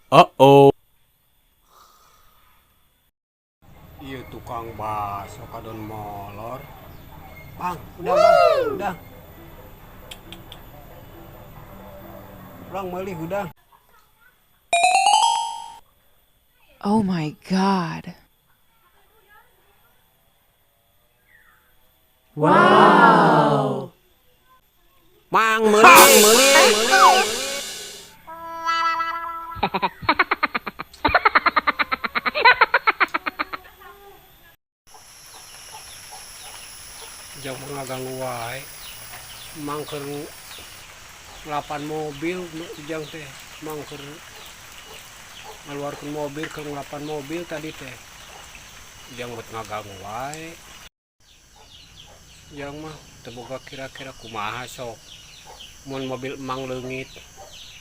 Uh-oh. Iya tukang bakso kadon molor. Bang, udah bang, udah. Urang meuli udah. Oh my god. Wow. Mang meuli, meuli, meuli. Jang mah ngaganggu wae. Mang keur ngelapan mobil ujang teh, mang keur ngaluarkeun mobil keur ngelapan mobil tadi teh. Ujang buat ngaganggu wae. Ujang mah teu boga kira-kira kumaha sok. Mun mobil emang leungit,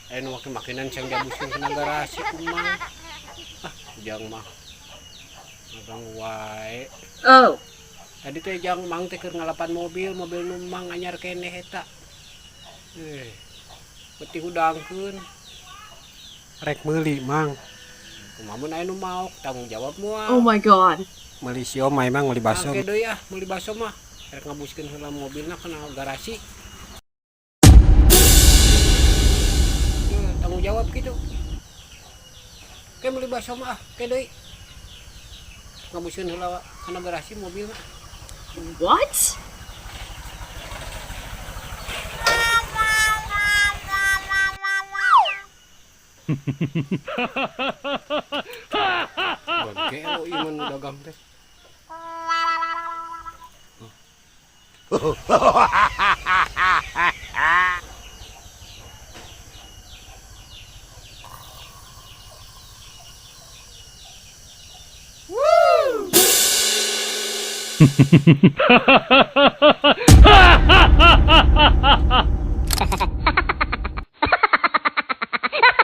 aya nu make-makenan cang jabuskeun kana garasi ku mang. Ah, ujang mah ngaganggu wae. Oh. Tadi teh jang mang teh keur ngalapan mobil, mobil nu mang anyar keneh eta. Beuti hudangkeun. Rek meuli mang. Kumaha mun aya nu maok tanggung jawab moal. Oh my god. Meuli siomay mang, meuli baso. Oke deui ah, meuli baso mah. Rek ngabuskeun heula mobilna kana garasi. Tanggung jawab kitu. Ke meuli baso mah ah, ke deui. Ngabuskeun heula kana garasi mobilna. What? Bangke lo ieu mah nu dagang teh.